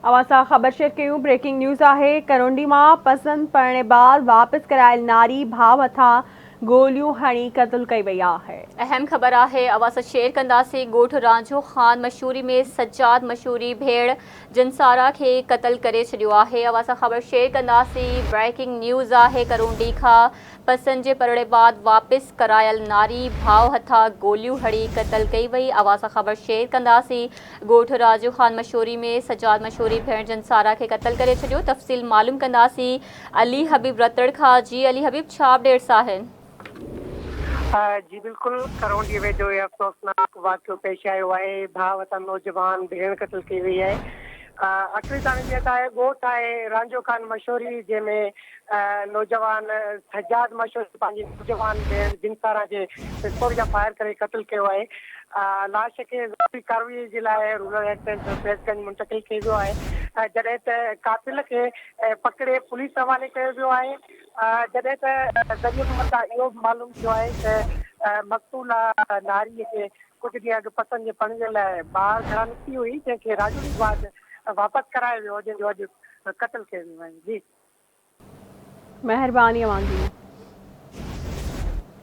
اوهان سان خبر شيئر ڪيون بريڪنگ نيوز آهي ڪرونڊي مان پسند پرڻي بعد واپس ڪرايل ناري ڀاء هٿان گوليون هڻي قتل ڪئي وئي آهي. اهم خبر آهي اوهان سان شيئر ڪنداسين ڳوٺ رانجهو خان مشوري ۾ سجاد مشوري ڀيڻ جنسارا کي قتل ڪري ڇڏيو آهي اوهان سان خبر شيئر ڪنداسين بريڪنگ نيوز آهي ڪرونڊي کان پسند جي پرڙي بعد واپس ڪرايل ناري ڀاء هٿان گوليون هڻي قتل ڪئي وئي، اوهان سان خبر شيئر ڪنداسين، ڳوٺ راجو خان مشوري ۾ سجاد مشوري ڀيڻ جنسارا کي قتل ڪري ڇڏيو، تفصيل معلوم ڪنداسين علي حبيب رتڙ کان، جي علي حبيب ڇا اپڊيٽس آهن؟ جي بلڪل ڪرونڊي ويجهو هي افسوسناڪ واقعو پيش آيو آهي، ڀاء هٿان نوجوان ڀيڻ قتل ڪئي وئي آهي، اڪري ٿاڻي جي هٿان آهي، ڳوٺ آهي رانجهو خان مشوري جنهن ۾ نوجوان سجاد مشوري پنهنجي نوجوان ڀيڻ جنساران کي پستول جا فائر ڪري قتل ڪيو آهي. لاش کي ضروري ڪارروائي جي لاء rural health centre Faiz Ganj منتقل ڪيو ويو آهي جڏهن ته قاتل کي پڪڙي پوليس حوالي ڪيو ويو آهي جڏهن ته ذريعن وٽان اهو به معلوم ٿيو آهي ته مقتوله ناري کي ڪجهه ڏينهن اڳ پسند جي پرڻي لاء ٻاهر گهران نڪتي هئي جنهن کي راڄوڻي بعد واپس ڪرايو ويو جنهن جو اڄ قتل ڪيو ويو آهي جي. مهرباني اوهان جي.